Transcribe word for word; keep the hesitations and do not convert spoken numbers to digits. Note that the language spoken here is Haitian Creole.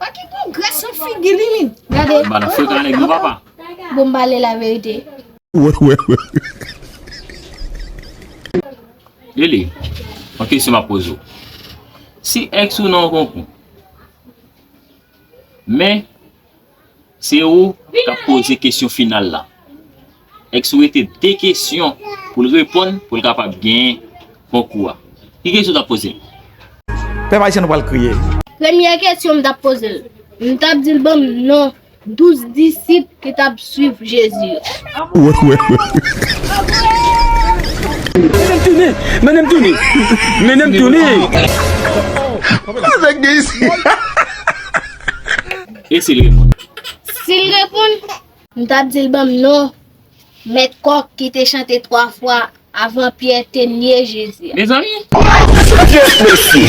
Pa ki gon grès sou figi li menm. Gade. Madan frekan nèg nou papa. Bon, m pale laverite. Lili, yon kesyon m ap poze w. Si èks ou nan yon konkou, men se ou k ap poze kesyon final la. Èks ou rete de kesyon pou l reponn pou l kapab genyen konkou a. Ki kesyon w t ap poze l? Pèp ayisyen nou pral kriye. Premye kesyon m t ap poze l, m t ap di l ban m non douz disip ki t ap swiv Jezi yo. Mennen m tounen, mennen m tounen, mennen m tounen. Sa k gen isi? E si l reponn? Si l reponn, m t ap di l ban m non mèt kòk ki te chante twa fwa avan Pyè te nye Jezi a. Mezanmi, Mesye.